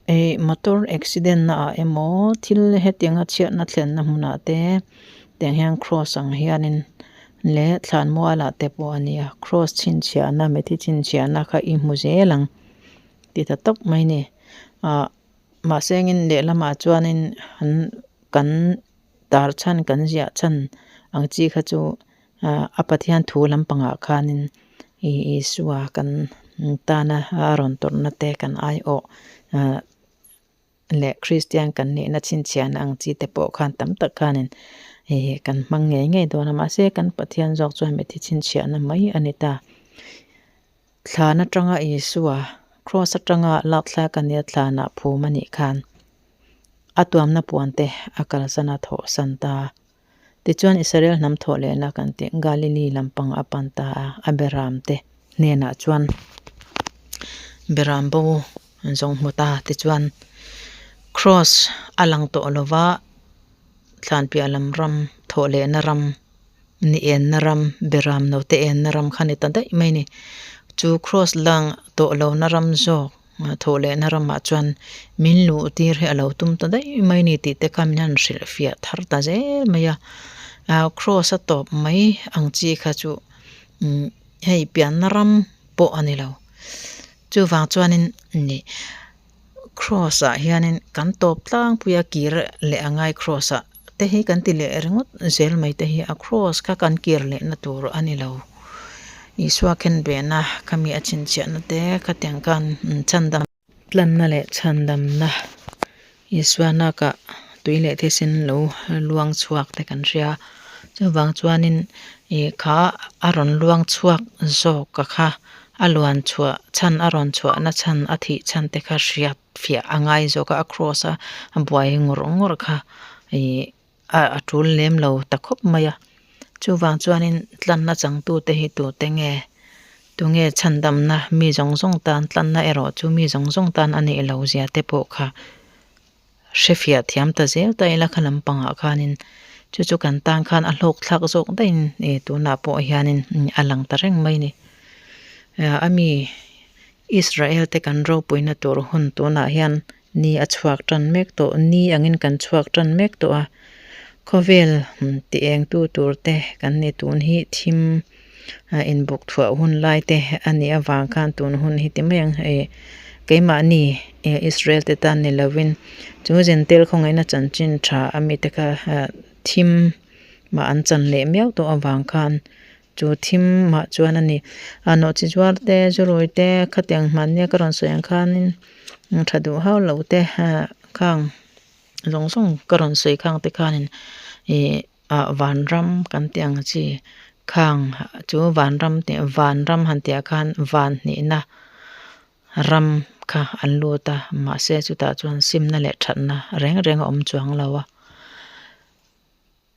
eh motor accident na ah emaw thil hetianga chhiatna thlenna hmunah te tiang hian cross ang hianin leh thlanmualah te pawh a nia cross chhinchhiahna mithi chhinchhiahna kha i hmu zel ang. Ti ta tawp mai ni. Ahh mahse engin lehlamah chuanin an kan tar chhan kan ziah chhan ang chi kha chu ahh a Pathian thu lampangah khanin ih Isua kan tana a rawn tawrhna te kan aiawh ahh leh Kristian kan nihna chhinchhiahna ang chi te pawh khan tam tak khanin ih kan hmang ngei ngei dawn a mahse kan Pathian zawk chuan mitthi chhinchhiahna mai a ni ta. Thlan atanga Isua Kraws atanga lakthlak a nia thlanah phum a nih khan a tuamna puan te a kalsan a thawhsan ta. Tichuan Israel hnam thawh lehna kan tih Galili lampang a pan ta a, a beram te hnenah chuan beram bo an zawng hmu ta. Tichuan Kraws a lang tawh lova thlan piah lam ram thawh lehna ram ni enna ram beram note enna ram kha ni ta daih mai a ni. Chu Kraws lang tawh lohna ram zawk thawh lehna ramah chuan min luh tir hi a lo tum ta daih mai a ni tih te kha min han hrilhfiah thar ta zel mai a. Ah Kraws a tawp mai ang chi kha chu umm hei pianna ram pawh a ni lo. Chuvang chuanin nih Kraws ah hianin kan tawp tlangpui a kir leh a ngai kraws ah te hi kan ti leh ringawt zel mai te hi a kraws kha kan kir leh na tur a ni lo Isua khenbehna khami a chhinchhiahna te khatiang khan chhandam tlanna leh chhandamna Isua nakah tui leh thisen lo luang chhuak te kan hria chuvang chuanin ih kha a rawn luang chhuak zawk a kha. A luan chhuah chhan a rawn chhuah na chhan a thih chhan te kha hriat fiah a ngai zawk a a cross a a buai ngawr ngawr kha ih a tul lem lo ta khawp mai a chuvang chuanin tlanna changtu te hi tute nge tunge chhandamna mi zawng zawng tan tlanna erawh chu mi zawng zawng tan a nih loh zia te pawh kha. Hrefiah thiam ta zel ta ila kha lampangah khanin chu chu kan tan khan a hlawk thlak zawk daihin ih tunah pawh hianin a lang ta reng mai a ni. A mi Israel te kan ropuina tur hun tunah hian ni a chhuak tan mek tawh ni angin kan chhuak tan mek tawh a khawvel ti eng tu tur te kan ni tun hi thim inbuk thuah hun lai te a nih avang khan tun hun hi ti mai ang ih keimahni Israel te tan ni lovin chu zentel khawngaihna chanchin tha a mite kha thim mah an chan leh miau tawh avang khan chu thim mah chuan a ni a nawhchi zuar te zurui te khatiang hmannia ka rawn sawi ang khanin tha duh hauh lo te khang. zawng zawng ka rawn sawi khang te khanin ih ah vanram kan tih ang chi khang chu vanram tih vanram han tih ah khan van hnihna ram kha an lut a mahse chutah chuan simna leh thatna reng reng a awm chuang lo a.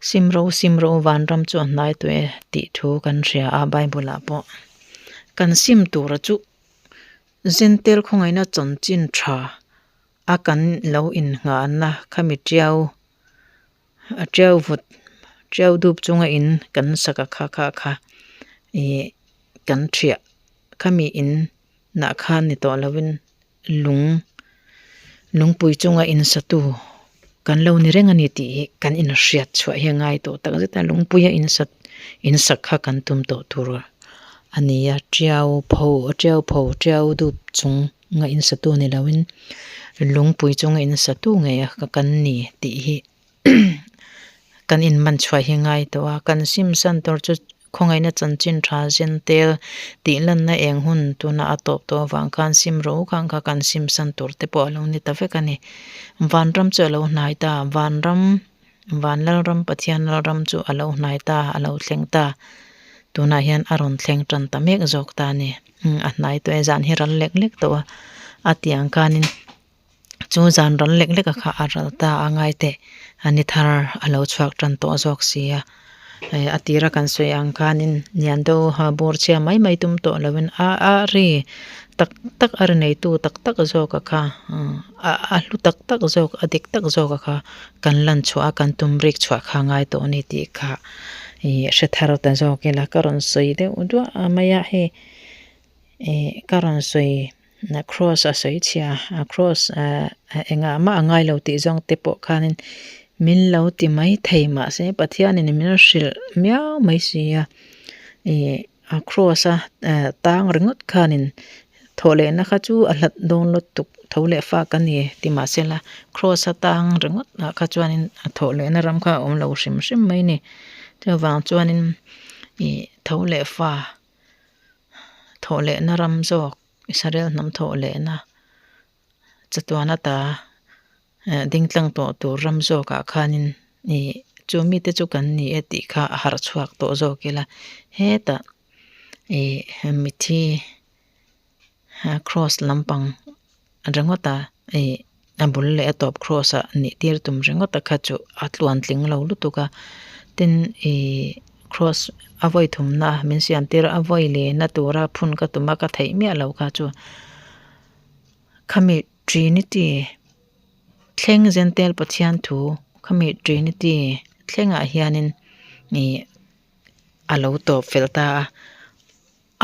Simro simro vanram chu a hnai tawh e tih thu kan hria a bible ah pawh kan sim tura chu Zentel khawngaihna chanchin tha a kan lo innghahna khami tiau a tiau vut tiau dup chunga in kan sak a kha kha kha ih kan thiah khami in nah khan ni tawh lovin lung lungpui chunga insatu kan lo ni reng a ni tih hi kan inhriat chhuah hi a ngai tawh tak zet a lungpuia insat insak kha kan tum tawh tur a ni a tiau pho tiau pho tiau dup chung nga insatu ni loin lungpui chunga insatu ngei a kan ni tih hi kan inman chhuah hi a ngai tawh a kan sim san tur chu Khawngaihna chanchin tha zen tel tih lanna eng hun tuna a tawp tawh avang khan sim ro khan kha kan sim san tur te pawh a lo ni ta vek a ni. Vanram chu a lo hnai ta, Vanram, Van Lalram, Pathian Lalram chu a lo hnai ta, a lo thleng ta. Tunah hian a rawn thleng tan ta mek zawk ta a ni. A hnai tawh e, zan hi ral lek lek tawh a, a tih ang khanin Chu zan ral lek lek a kha a ral ta a ngai teh a ni thar a lo chhuak tan tawh zawk si a eh a tira kan sawi ang khanin Liando ha bur chhia mai mai tum tawh lovin a a ri tak tak a ri neitu tak tak zawk a kha a a hlu tak tak zawk a dik tak zawk a kha kan lan chhuah a kan tum rik chhuah kha a ngai tawh a ni tih kha ih hre thar ta zawk ila ka rawn sawi deuh duah mai a hei ih ka rawn sawi. Cross a sawi chhia a cross ah engah mah a ngai lo tih zawng te pawh khanin min lo ti mai thei mahse Pathianin min hrilh miau mai si a ih a cross a tang ringawt khanin thawh lehna kha chu a hlat dawn lutuk tho leh fak a ni ti mahse la cross a tang ringawt ah kha chuanin a thawh lehna ram kha a awm lo hrim hrim mai a ni chuvang chuanin ih tho leh fa. Thawh lehna ram zawk Israel hnam thawh lehna chatuan ata eh ding tlang tawh tur ram zawkah khanin ih chu mite chu kan ni e tih kha a harh chhuak tawh zawk ila hetah ih mithi cross lampang ringawt a ih a bul leh a tawp cross ah nih tir tum ringawt a kha chu a tluan tling lo lutuk a tin ih cross a vawi thumna min siam tir a a vawi lehna tura phun ka tum a ka theih miah lo kha chu khami trinity thleng zentel Pathian thu khami trinity thlengah hianin ih a lo tawp fel ta a.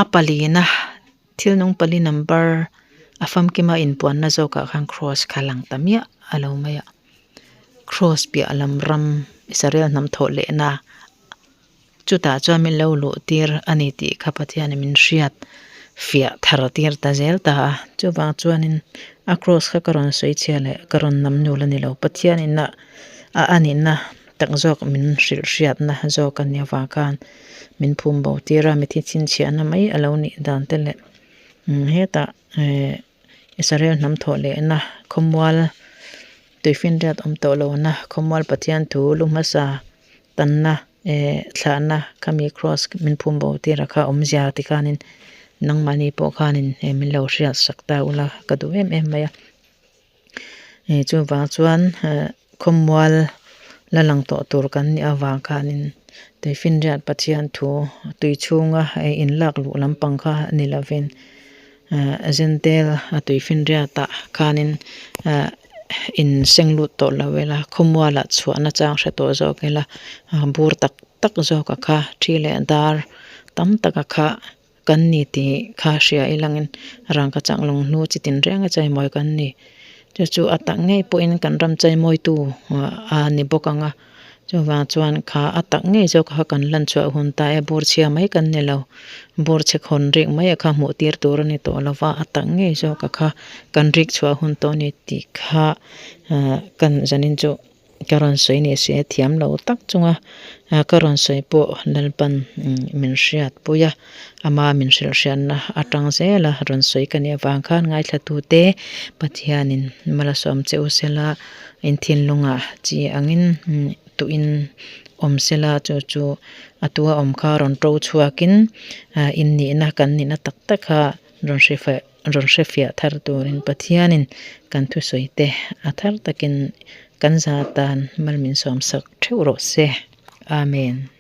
A palina thil nung pali number a famkima inpuanna zawkah khan cross kha lang ta miah a lo mai a cross piah lam ram Israel hnam thawh lehna chutah chuan min lo luh tir a ni tih kha Pathianin min hriat fiah thar tir ta zel ta a chuvang chuanin a cross kha ka rawn sawi chhia leh ka rawn nam nul a ni lo Pathianin a a nihna tak zawk min hrilh hriatna zawk a nih avang khan min phum bo tir a mithi chhinchhiahna mai a lo nih dan te leh hetah eh Israel hnam thawh lehna khawmual tuifinriat awm tawh lohna khawmual Pathian thu lu hmasa tanna eh thlahna khami cross min phum bo tir a kha awmzia tikhanin nangmahni pawh khanin min lo hriat sak ta ula ka duh em em mai a. Ih chuvang chuan eh khawmual la lang tawh tur kan nih avang khanin tuifinriat Pathian thu tui chhunga eh inlak luh lampang kha ni lovin eh zentel a tuifinriatah khanin eh in seng lut tawh lo ila khawmualah chhuahna chang hre tawh zawk ila bur tak tak zawk a kha thi leh dar tam tak a kha. Kan ni tih kha hria ilangin rangka chak lung hnu chi tin reng a chaimawi kan ni. Chu chu a tak ngei pawhin kan ram chaimawitu a ni bawk ang a, chuvang chuan kha a tak ngei zawk kha kan lan chhuah hun ta e, bur chhia mai kan ni lo, bur chhe khawn rik mai a kha hmuh tir tur a ni tawh lo va, a tak ngei zawk a kha kan rik chhuah hun tawh a ni tih kha kan zanin chu. Ka rawn sawi ni se thiam lo tak chunga ka rawn sawi pawh Lalpan min hriatpui a, ama min hrilhhriatna atang zela rawn sawi ka nih avang khan ngaithlatute Pathianin mal a sawm che u sela. In thinlungah chi angin tuhin awm sela chu chu a tua awm kha rawn to chhuakin in nihna kan nihna tak tak kha rawn hre feh rawn hre fiah thar turin Pathianin kan thusawi te a thar takin kan za tan mal min sawm sak theuh rawh se. Amen.